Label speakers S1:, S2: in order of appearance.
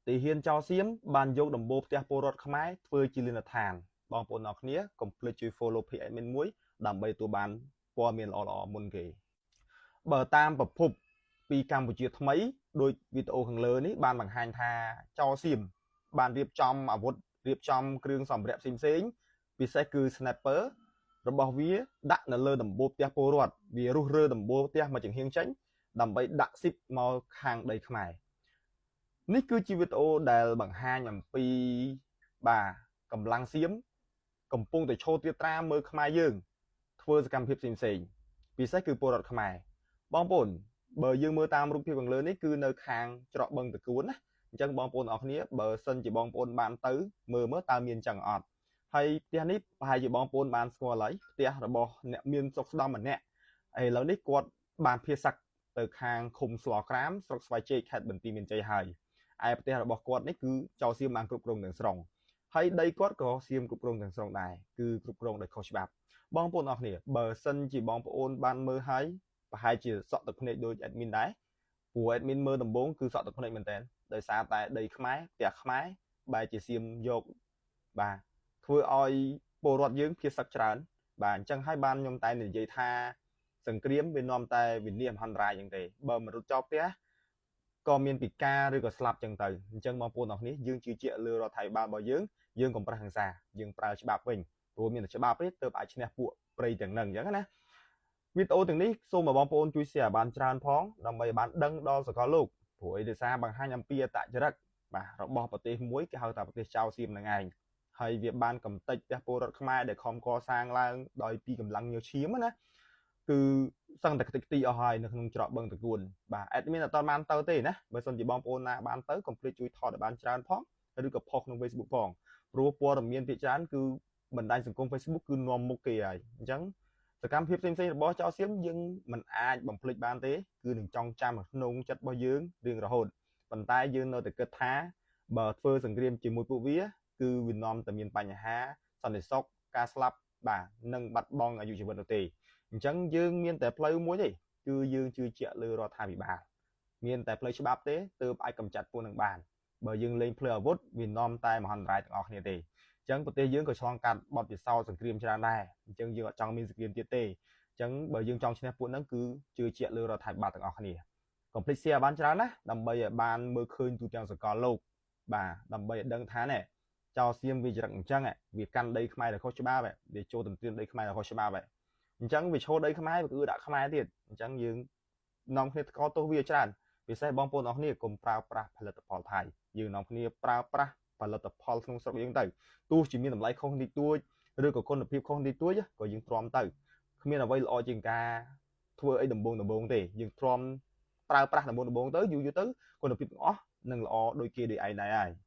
S1: ទាហានចោរសៀមបានយកដំបូលផ្ទះពលរដ្ឋខ្មែរធ្វើជាលិនដ្ឋានបងប្អូនអរគ្នាកុំភ្លេចជួយ follow page admin មួយដើម្បីទទួលបានព័ត៌មានល្អៗមុនគេបើតាមប្រភពពីកម្ពុជាថ្មីដោយវីដេអូខាងលើនេះបានបង្ហាញថាចោរសៀមបានរៀបចំអាវុធរៀបចំគ្រឿងសម្ភារៈផ្សេងៗពិសេសគឺ sniper របស់វាដាក់នៅលើដំបូលផ្ទះពលរដ្ឋវារុះរើដំបូលផ្ទះមកចំហៀងចេញដើម្បីដាក់ស៊ីបមកខាងដីខ្មែរនេះគឺជាវីដេអូដែលបង្ហាញអំពីបាទកម្លាំងសៀមកំពុងតែឈរត្រៀបត្រាមើលខ្មែរយើងធ្វើសកម្មភាពផ្សេងៗពិសេសគឺពលរដ្ឋខ្មែរបងប្អូនបើយើងមើលតាមរូបភាពខាងលើនេះគឺនៅខាងច្រកបឹងតកួនណាអញ្ចឹងបងប្អូនអរគ្នាបើសិនជាបងប្អូនបានទៅមើលមើលតើមានចឹងអត់ហើយផ្ទះនេះប្រហែលជាបងប្អូនបានស្គាល់ហើយផ្ទះរបស់អ្នកមានសុកស្ដំម្នាក់ឥឡូវនេះគាត់បានភៀសសឹកទៅខាងឃុំស្លក្រាមស្រុកស្វាយជែកខេត្តបន្ទាយមានជ័យហើយឯផ្ទះរបស់គាត់នេះគឺចៅសៀមបានគ្រប់គ្រងទាំងស្រុងហើយដីគាត់ក៏សៀមគ្រប់គ្រងទាំងស្រុងដែរគឺគ្រប់គ្រងដោយខុសច្បាប់បងប្អូនអរគ្នាបើសិនជាបងប្អូនបានមើលហើយប្រហែលជាសក់ទឹកភ្នែកដូច admin ដែរព្រោះ admin មើលដំបូងគឺសក់ទឹកភ្នែកមែនតើដោយសារតែដីខ្មែរផ្ទះខ្មែរបែរជាសៀមយកបាទធ្វើឲ្យពលរដ្ឋយើងភៀសសឹកច្រើនបាទអញ្ចឹងហើយបានខ្ញុំតែនិយាយថាសង្គ្រាមវានាំតែវិនាសមហន្តរាយអញ្ចឹងទេបើមិនរត់ចោលផ្ទះក៏មានពិការឬក៏ស្លាប់ចឹងទៅអញ្ចឹងបងប្អូនអរគ្នាយើងជឿជាក់លើរដ្ឋាភិបាលរបស់យើងយើងកុំប្រើហិង្សាយើងប្រើច្បាប់វិញព្រោះមានតែច្បាប់ទេទើបអាចឈ្នះពួកព្រៃទាំងហ្នឹងអញ្ចឹងណាវីដេអូទាំងនេះសូមឲ្យបងប្អូនជួយ share បានច្រើនផងដើម្បីបានដឹងដល់សកលលោកព្រោះអីដោយសារបង្ហាញអំពីអត្តចរិតបាទរបស់ប្រទេសមួយគេហៅថាប្រទេសចៅសៀមហ្នឹងឯងហើយវាបានកំទេចផ្ទះពលរដ្ឋខ្មែរដែលខំកសាងឡើងដោយពីកម្លាំងញើសឈាមណាគឺសឹងតែខ្ទេចខ្ទីអស់ហើយនៅក្នុងច្រកបឹងតកួនបាទ admin អត់បានទៅទេណាបើសិនជាបងប្អូនណាបានទៅកុំភ្លេចជួយថតឲ្យបានច្រើនផងឬក៏ផុសក្នុង Facebook ផងព្រោះព័ត៌មានភាគច្រើនគឺបណ្ដាញសង្គម Facebook គឺនាំមុខគេហើយអញ្ចឹងសកម្មភាពផ្សេងៗរបស់ចៅសៀមយើងមិនអាចបំភ្លេចបានទេគឺនឹងចងចាំក្នុងចិត្តរបស់យើងរៀងរហូតប៉ុន្តែយើងនៅតែគិតថាបើធ្វើសង្គ្រាមជាមួយពួកវាគឺវានាំតែមានបញ្ហាសន្តិសុខការស្លាប់បាទនិងបាត់បង់អាយុជីវិតនោះទេអញ្ចឹងយើងមានតែផ្លូវមួយទេគឺយើងជឿជាក់លើរដ្ឋាភិបាលមានតែផ្លូវច្បាប់ទេទើបអាចកម្ចាត់ពួកនឹងបានបើយើងលេងផ្លូវអាវុធវានាំតែមហន្តរាយទាំងអស់គ្នាទេអញ្ចឹងប្រទេសយើងក៏ឆ្លងកាត់បទពិសោធន៍សង្គ្រាមច្រើនដែរអញ្ចឹងយើងអត់ចង់មានសង្គ្រាមទៀតទេអញ្ចឹងបើយើងចង់ឈ្នះពួកហ្នឹងគឺជឿជាក់លើរដ្ឋាភិបាលទាំងអស់គ្នាកុំភ្លេច share បានច្រើនណាដើម្បីឲ្យបានមើលឃើញទូទាំងសកលលោកបាទដើម្បីឲ្យដឹងថាណែចោលសៀមវាចរិតអញ្ចឹងវាកាន់ដីខ្មែរដែលខុសច្បាប់វាចូលទន្ទ្រានដីខ្មែរដែលខុសច្បាប់អញ្ចឹងវាឈរដីខ្មែរវាគឺដាក់ខ្មែរទៀតអញ្ចឹងយើងនាំគ្នាថ្កោលទោសវាច្រើនពិសេសបងប្អូនអរគ្នាកុំប្រើប្រាស់ផលិតផលថៃយើងនាំគ្នាប្រើប្រាស់ផលិតផលក្នុងស្រុកយើងទៅទោះជាមានតម្លៃខុសតិចតួចឬក៏គុណភាពខុសតិចតួចក៏យើងទ្រាំទៅគ្មានអ្វីល្អជាងការធ្វើអីដំបងដំបងទេយើងទ្រាំប្រើប្រាស់ដំបងដំបងទៅយូរយូរទៅគុណភាពទាំងអស់នឹងល្អដូចគេដូចឯងដែរហើយ។